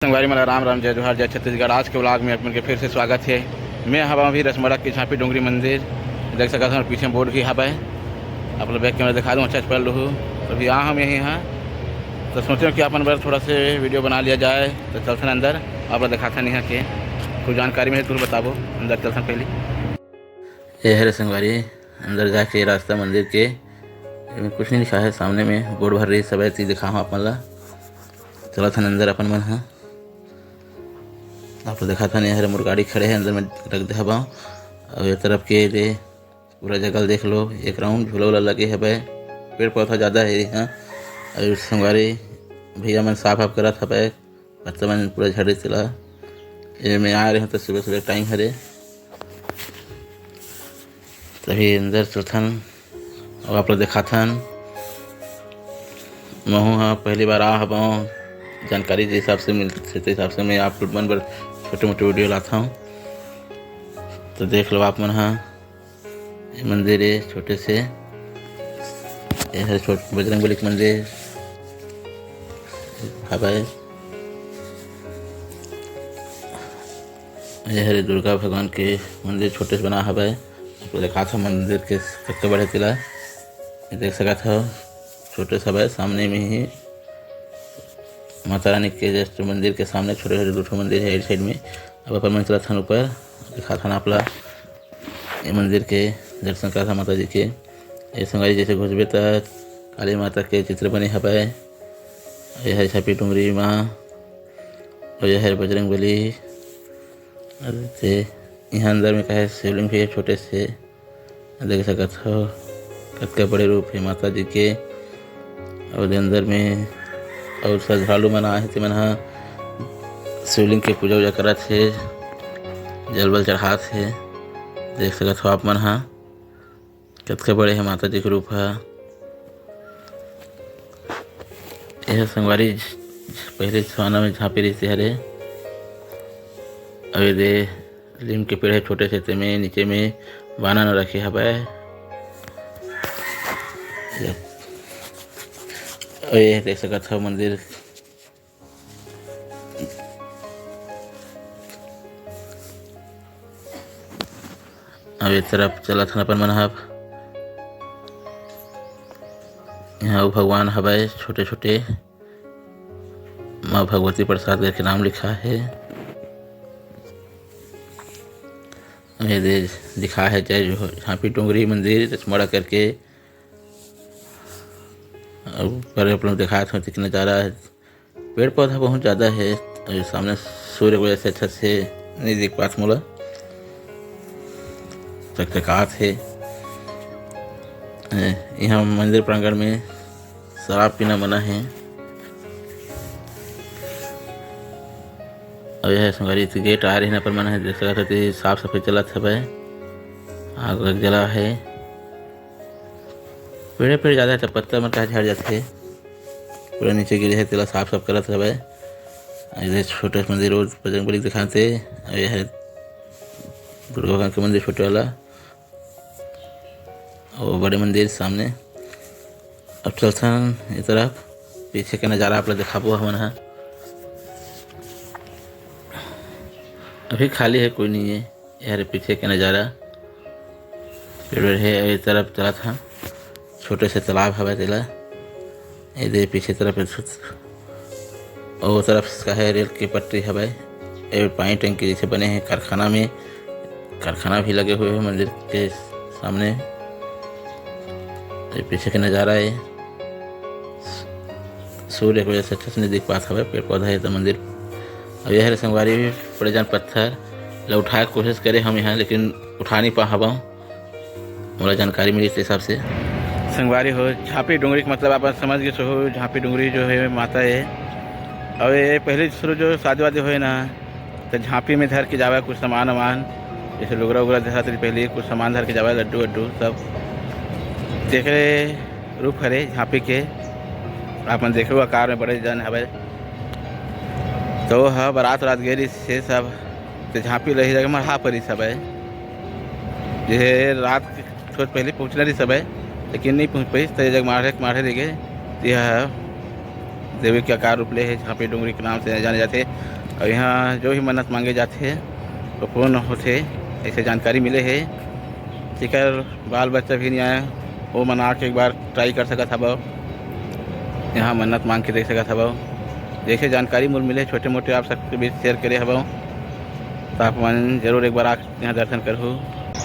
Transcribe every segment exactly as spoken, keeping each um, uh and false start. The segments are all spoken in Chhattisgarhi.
संगवारी मन ला राम राम, जय जोहार, जय छत्तीसगढ़। आज के vlog में आप मन के फिर से स्वागत हे। मैं हवा अभी रसमड़ा के झांपी डोंगरी मंदिर, देख सकत हव पीछे board भी हवय। आप लोग back camera दिखा दूं, अच्छा से पकड़ लूहू। अभी आ हम यहीं हाँ, तो सोचे कि आप मन बर थोड़ा से video बना लिया जाए, तो चलथन अंदर, आप लोग दिखाथन यहाँ के कुछ जानकारी में जरूर बताबो। अंदर चलथन पहली। ये हरे संगवारी, अंदर जाके रास्ता मंदिर के, एमे कुछ नहीं लिखा है, सामने में board भर रही सब है, ती दिखाहूँ आप मन ला। चलत हन अंदर अपन मन ह। आप लोग दिखाथन, ये हरे मोर गाड़ी खड़े है, अंदर में रख दे हवा। और ये तरफ के दे पूरा जगह देख लो, एक round झूला उला लगे हवे, पेड़ पौधा ज़्यादा है यहाँ। और संगवारी भैया मन साफ वाफ करत हवे, बच्चा मन पूरा झड़ी तेला। ये मैं आ रहे हूँ तो सुबह सुबह time हरे, तभी अंदर चलथन और आप लोग दिखाथन। महू हाँ पहली बार आ हवं, जानकारी के हिसाब से मिलथे, ते हिसाब से मैं आप लोग मन बर छोटे मोटे video लाथव। तो देख लो आप मन हाँ, ये मंदिर है छोटे से, ये हर छोट बजरंग बली के मंदिर हवय। ये हरे दुर्गा भगवान के मंदिर छोटे से बना हवय। आप लोग दिखात हो मंदिर के कतका बड़े तेला, ये देख सकत हो, छोटे से हवय। सामने में ही माता रानी के just मंदिर के सामने छोटे छोटे दो ठो मंदिर है side में। अब अपन मन चलत हन ऊपर, दिखात हन आप ला ये मंदिर के दर्शन करत हन माता जी के। ये संगवारी जैसे घुसबे त काली माता के चित्र बने हवय। ये हर छपी डुंगरी माँ और ये हर बजरंग बली। अरे ते यहाँ अंदर में कहे शिवलिंग भी है छोटे से, देख सकत हो कतका बड़े रूप है माता जी के। और अंदर में और श्रद्धालु मन आए हे, ते मन ह शिवलिंग के पूजा उजा करत हे, जल बल चढ़ात हे। देख सकत हो आप मन ह कतका बड़े हे माता जी के रूप ह। यह संगवारी पहले जमाना में झांपी रहिसे हरे। अउ ये दे लीम के पेड़ हे छोटे से, तेमे नीचे में बाना न रखे हवय। अउ ये देख सकत हव मंदिर। अब ये तरफ चलत हन अपन मन ह। यहाँ अउ भगवान हवय छोटे छोटे, माँ भगवती प्रसाद करके नाम लिखा है। ये दे लिखा है जय जो झांपी डोंगरी मंदिर रसमड़ा करके। अब ऊपर आप लोग दिखात हो, नजारा है, पेड़ पौधा बहुत ज़्यादा है। और सामने सूर्य की वजह से अच्छा से नहीं दिख पात मोला, चकचकात है। ए, यहाँ मंदिर प्रांगण में शराब पीना मना है। और यह संगवारी गेट आ रही ना, पर मन है देख सकत हती साफ सफाई चलत हवय। आग लग जला है। पेड़े पेड़ ज़्यादा है तो पत्ता मन का झड़ जाथे, पूरा नीचे गिरे है, तेला साफ साफ करत हवय। इधर छोटे से मंदिर और बजरंग बली दिखाते, और यह है दुर्गा भगवान के मंदिर छोटे वाला, और बड़े मंदिर सामने। अब चलथन ये तरफ, पीछे के नज़ारा आप लोग दिखाबो हमन ह। अभी खाली है, कोई नहीं है। ये हरे पीछे के नज़ारा, पेड़ वेड़ हे। ये तरफ चलत हा, छोटे से तालाब हवय तेला। ये दे पीछे तरफ एक ठो, ओ तरफ का है रेल की पटरी हवय। ये पानी टंकी जैसे बने हैं कारखाना में, कारखाना भी लगे हुए हैं मंदिर के सामने। ये पीछे के नज़ारा है। सूर्य के वजह से अच्छा से नहीं दिख पात हवय, पेड़ पौधा हे त मंदिर। अउ ये हरे संगवारी भी बड़े जान पत्थर ला उठाए के कोशिश करे हम यहाँ, लेकिन उठा नहीं पा हवं, मोला जानकारी मिली ते हिसाब से। संगवारी हो, झांपी डोंगरी के मतलब आप समझ गए हो, झांपी डोंगरी जो है माता है। और ये पहले शुरू जो शादी वादी होए ना, तो झांपी में धर के जावे कुछ सामान वामान, जैसे लुगरा उगरा धरत रही पहले, कुछ सामान धर के जावे, लड्डू वड्डू सब। तेकरे रूप हरे झांपी के, आप मन देखे आकार में बड़े जन हवे। तो ह बारात रात गे रहिस हे सब, तो झांपी लही जगह मढ़ा परिस हवे। जे रात के थोड़ पहले पहुंचना रहिस हवे, लेकिन नहीं पहुंच पाइस, तो ये जगह माढ़े के माढ़े रह गए। तो यह देवी के आकार रूप ले हे, झांपी डोंगरी के नाम से जाने जाथे। और यहाँ जो भी मन्नत मांगे जाथे, वो पूर्ण होथे, ऐसे जानकारी मिले हे। जेकर बाल बच्चा भी नहीं आया, वो मन आके एक बार ट्राई कर सकत हवव। यहाँ मन्नत मांग के देख सकत हवव। जैसे जानकारी मोर मिले, छोटे मोटे आप सबके बीच शेयर करे हवव, तो आप मन जरूर एक बार आके यहाँ दर्शन करहू।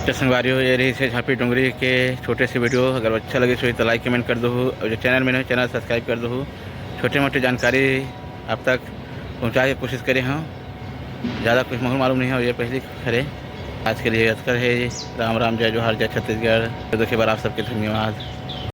तो संगवारी हो, ये रहिस हे झांपी डोंगरी के छोटे से वीडियो। अगर अच्छा लगे होही तो लाइक कमेंट कर दो, और जो चैनल में नहीं, चैनल सब्सक्राइब कर दो। छोटे मोटे जानकारी आप तक पहुँचाए के कोशिश करे हंव। ज़्यादा कुछ मोर मालूम नहीं हे, ये पहली हरे। आज के लिए अतका हे। राम राम, जय जोहार, जय छत्तीसगढ़। तो देखे बर आप सबके धन्यवाद।